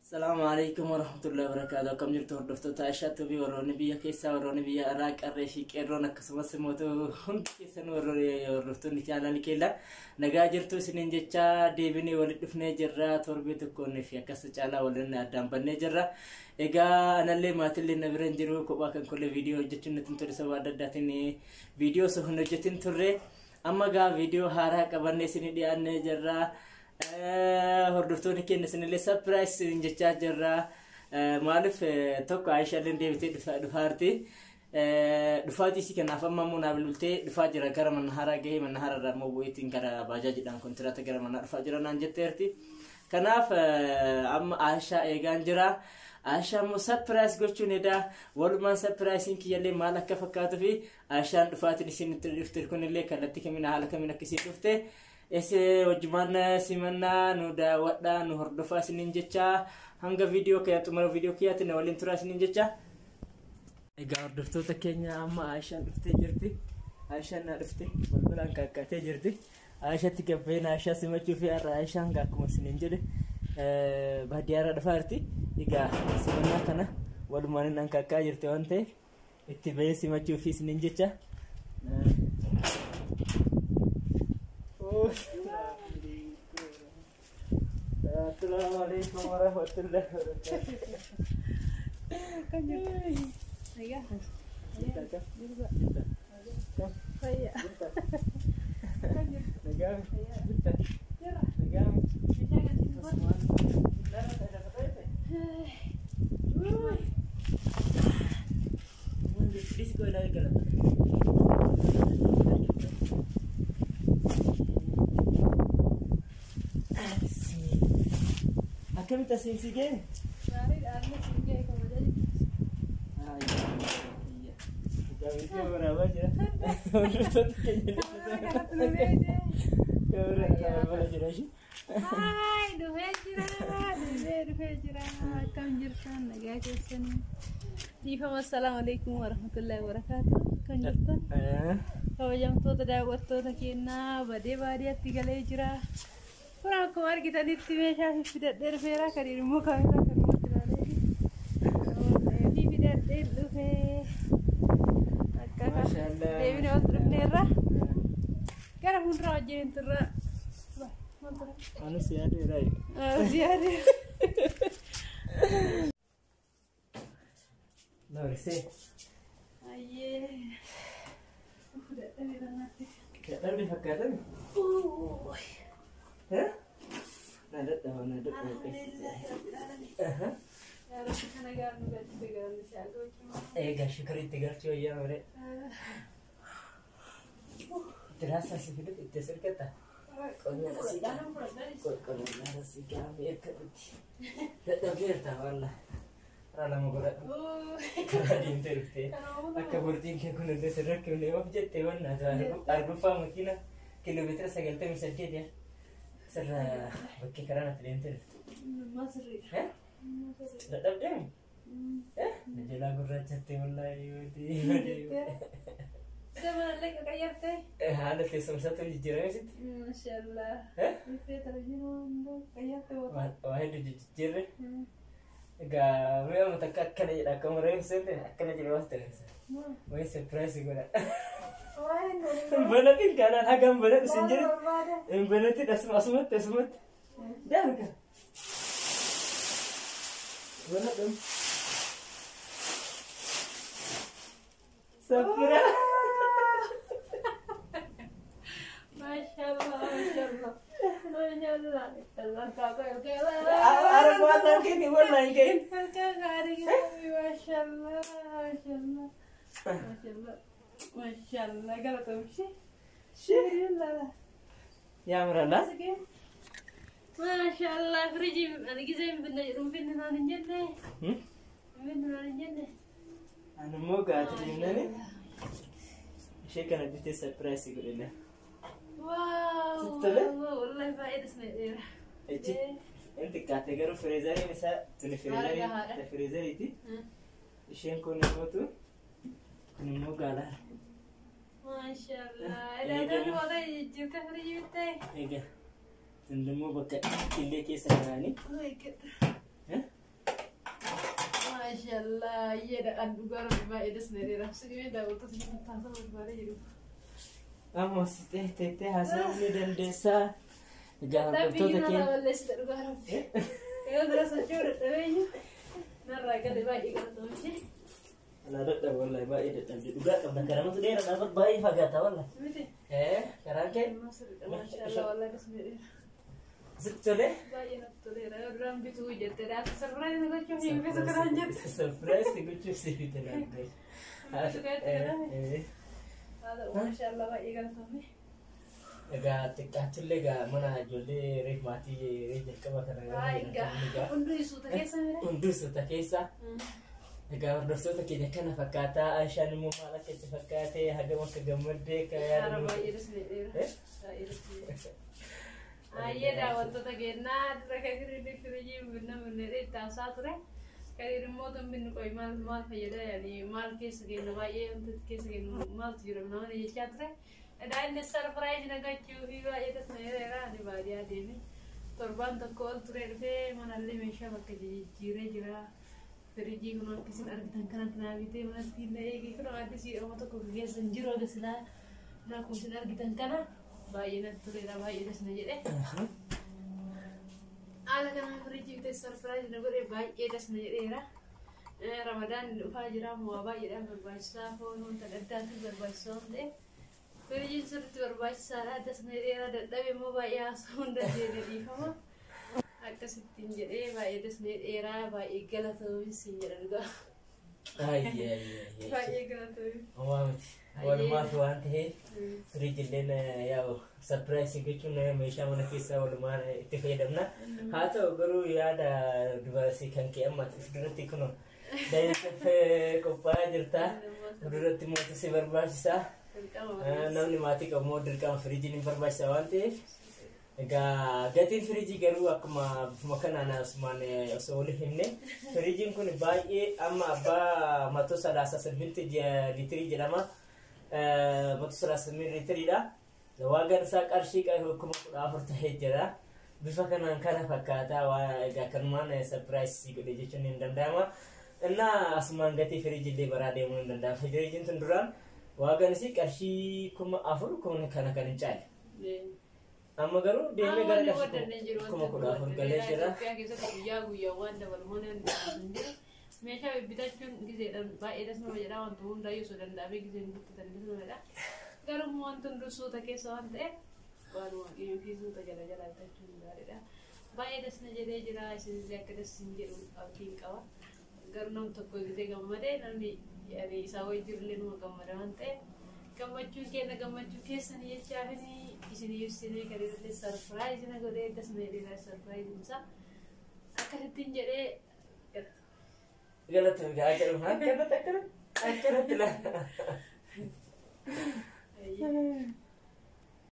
Salaamu alaikum warahmatullahi wabarakatuh. Akkam jirtu hordoftoota Aishaa Tubii, warroonni biyya keessaa, warroonni biyya alaa, qarree fi qeerroon, akkasumas immoo hundi keessan warroonni hordoftoonni chaanaalii keellaa nagaa jirtu isiniin jecha deebinee walitti dhufnee jirra. Torbee tokkoon fi akkas caalaa waliin addaan bannee jirra. Egaa anallee maatillee na bira hin jiru, kophaa kan kollee viidiyoo hojjechuun natti hin tole, sababa adda addaatiin viidiyoo osoo hin hojjetin turre. Amma gaa viidiyoo haaraa qabannee isinii dhiyaannee jirra. Hordoftoonni keenya isinillee surprise isin jechaa jirra. Maaliif tokko Aayishaalleen deebitee dhufaarti. Dhufaatii isii kanaaf amma immoo naa bilbiltee dhufaa jira, gara mana haaraa gahee mana haaraa irraa immoo bu'eetiin gara baajaajiidhaan kontiraata gara manaa dhufaa jira naan jetteerti. Kanaaf amma Aayishaa eegaan jira. Aayishaa immoo surprise gochuun edaa walumaan surpriseiin kiyyallee maal akka fakkaatuu fi Aayishaan dhufaatiin isin itti dhufte kunillee kallattii kamiin haala kamiin akka isiin dhufte ese wajjumaan simannaa. Nu daawwadhaa, nu hordofaa isiniin jecha, hanga viidiyoo kiyya xumura viidiyoo kiyyaatti na waliin turaa isiniin jecha. Egaa hordoftoota keenya, amma Aayishaan dhuftee jirti. Aayishaan na dhufte, balbalaan kaakkatee jirti. Aayishaatti gabbeen Aayishaa simachuu fi har'a Aayishaan akkuma isiniin jedhe baadiyyaarraa dhufaa jirti. Egaa simannaa kana walumaan inni kaakkaa jirti waan ta'eef itti bahee simachuu fi isiniin jecha. Assalamu alaikum warahmatullahi wabarakatuh. Nagaa. Jirta? Jirta. Jirta? Fayyaa. Jirta? Akkam jirtu? Nagaa? Jirta? Jira. Nagaa? Meeshaa galchinu booda. Akkamitti asiin si ga'e? Gaariidha. Amma siin ga'e kabajaa jirtu. Viidiyoo waraabaa jira. Hordoftoota keenya Kameraa kanatti nu beekte. kameraan balbala jira ishee. Haay, dhufee jira. Dhufee dhufee jira. Akkam jirtan? Nagaa keessanii? Dhiifama. Assalaamu alaikum warahmatullahi wabarakaatuh. Akkam jirtan? Kabajamtoota daawwattoota keenyaa, badee baadiyyaatti galee jira. Kun akkuma argitanitti meeshaa fidadhee dhufeera. Kan immoo kaameraa kanumatti ilaalee fi fidadhee dhufee. Akka Maashaallah. deebinee ol dhufneerra. Gara fuulduraa wajjin turra. Anis yaadeera. Ziyaadee. Noorisee. Ayyee. Fudhadhee natti. Dadhabni fakkaatan? Na dadhaba, na dadhaba. Alhamdulillah rabbil alamin. Yaa Rabbi, kana gaar nu galchite, galanni isaa gochuu. Egaa shukriitti galchuu wayyaa malee. Diraasaa si fiduuf itti sirkata. Qonna asii qulqullina asii gaafii akka dhutti. Dadhabdeerta walla. Karaa lama godhadhu. Karaa deemtee dhuftee. Akka borjiin kee kun illee sirra rakkifne of jettee wanna arguffaa makiina kiiloomeetira 98 yaa. Sirra bakkee karaa natti deemtee dhufte. Masriidha. Dadhabdeemi? Na jalaa gurraachattee wallaahi. Zamanallee qaqayyartee. Haala teessumsaatu jijjiirame sitti. Maashaallah. Dhufee tarjii hunduu qayyartee wata. Waa hedduu jijjiirre. Egaa mi'a takka akkana jedha, akka mureen seente akkana jedhe waan ta'eef. Wayi surprise godha. Banatiin kanaan hagam banadhu sin jedhe. Hin banatiin, asuma asumatti asumatti. Darga. Banadhu. Surprise. Maashaallah, maashaallah. Maashaallah. Ara waan kenni wallaan kenni. Harka gaarii gaarii, maashaallah, maashaallah. Maashaallah. Maashaallah, galatoomshi. Shee. Yaamurala. Maashaallah, firijii ani gisee hin binne jedhu hin binne naan hin jenne. Hin binne naan hin jenne. Ani immoo gaati deemnani ishee kana bitee surprise godhina. Wow! Sitti tole? Wallahi baay'ee dheera. Ichi inni xiqqaate garuu freezeriin isaa tuni freezerii Haadha. freezeriiti. Isheen kun immoo kun immoo gaalaa. Maashaallah. Ilaalcha wata jijjiirta firijii bittee. Egaa tun immoo bakka illee keessa kaa'anii. Oh my God. Baay'ee an dhugaa rabbi baay'ee dasneera. Sigimee daawwattoota ni taasisa barbaadee jiru. Amma teettee haasa'uu ni dandeessaa. Egaa hordoftoota keenya. Keenya. Balleessite dhugaa rabbi. Yeroo dura socho'uu dadhabeeyyu narraa gale baay'ee galatoomishee. Alaa dadhabe wallahi baay'ee dadhabde dhugaa qabna karamatu dheeraa dhaabat baay'ee fagaata wallahi. Miti. Karaan kee Amma sirriidha maashaallah wallahi dasneera. sitti tolee. Baay'ee natti toleera. Yoo duraan bituu jettee dhaata sarfiraayis gochuuf hin bitu karaan jette. Surprise gochuuf si bite laatee. Haa ta'u maashaallah baay'ee galatoomee. Egaa xiqqaattillee egaa mana ijoollee reef maatii reef jalqaba kana Egaa hunduu suuta keessa mire. Hunduu suuta keessa. Egaa hordoftoota keenya kana fakkaataa Aishaan immoo maal akka itti fakkaate hagam akka gammaddee akka Haara yaadu. baay'ee dasneera. Baay'ee dasneera. Baay'ee daawwattoota keenyaa dura kan firijii binna binnee itti haasaa ture. Kan immoo tun binnu qoy maal maal fayyada yaani maal keessa kennu baay'ee wanti keessa kennu maaltu jira namni jechaa ture. Edaa inni sarfiraayis nagachuu fi baay'ee dasneera ani baadiyyaa deeme. Torbaan tokko ol ture dhufee manallee meeshaa bakka jijjiiree jira. Firijii kun akka isin argitan kanatti naa bitee manatti hin eegi kun addisii dhama tokko keessa hin jiru aga silaa naa kun isin argitan kana baay'ee natti toleera baay'ee dasna jedhe. Haala kanaan firijii bitee sarfiraayis na godhe baay'ee dasna jedheera. Ramadaan dhufaa jira mo'aa baay'eedhaan barbaachisaa foon wanta adda addaatu barbaachisaa waan ta'eef firijiin sirriitti barbaachisaadha dasna jedheera dadhabe immoo baay'ee haasa'uu hin dandeenye dhiifama. Akkasittiin jedhee baay'ee dasna jedheera baay'ee galatoomis hin jedha dhugaa. Ayyee. Baay'ee galatoomis. Homaa miti. Walumaaf waan ta'eef firiijilleen yaa'u sarpiraayisii gochuun meeshaa mana keessaa walumaan itti fayyadamna. Haa ta'u garuu yaada dubartii kan kee amma duratti kun daa'imman qophaa'aa jirta. Duratti mootu si barbaachisa. Namni maatii qabu immoo dirqama firiijiin hin barbaachisa waan ta'eef. Egaa gatiin firiijii garuu akkuma bifuma kanaan asumaan osoo waliif himne firiijiin kun baay'ee amma abbaa 138 liitirii jedhama. 138 liitiriidha. Waagaan isaa qarshii 14,000 ta'ee jira. Bifa kanaan kana fakkaataa waa egaa kanumaan sarpiraayisii godhe jechuun hin danda'ama. Innaa asumaan gatii firiijii illee baraa deemuu hin danda'ama. Firiijiin tun duraan waagaan isii qarshii 4,000 kuma kana kan hin caalle. Amma garuu deemee gara qarshii 14,000 galee jira. Itoophiyaa keessatti guyyaa guyyaa waan dabalu hin jiru. Meeshaa bitachuun gizeedhaan baay'ee das nama jedha wanti hundayyuu osoo danda'amee gizeen bittatan das nama jedha. Garuu wanti hunduu suuta keessa waan ta'eef waanuma yookiin suuta jala jala bitachuun gaariidha. Baay'ee das na jedhee jira isinis akka das hin jedhu abdiin qaba. Garuu namni tokko gizee gammadee namni yani isaa wajjin jirullee numa gammada waan ta'eef gammachuun keenya gammachuu keessanii jechaafini isin ibsinee kan irratti sarpiraayizii na godhee das na jedhee sarpiraayiziin isaa akkasittiin jedhee galata. Galatoon gaa jedhamu akkanatti akkanatti akkanatti laala.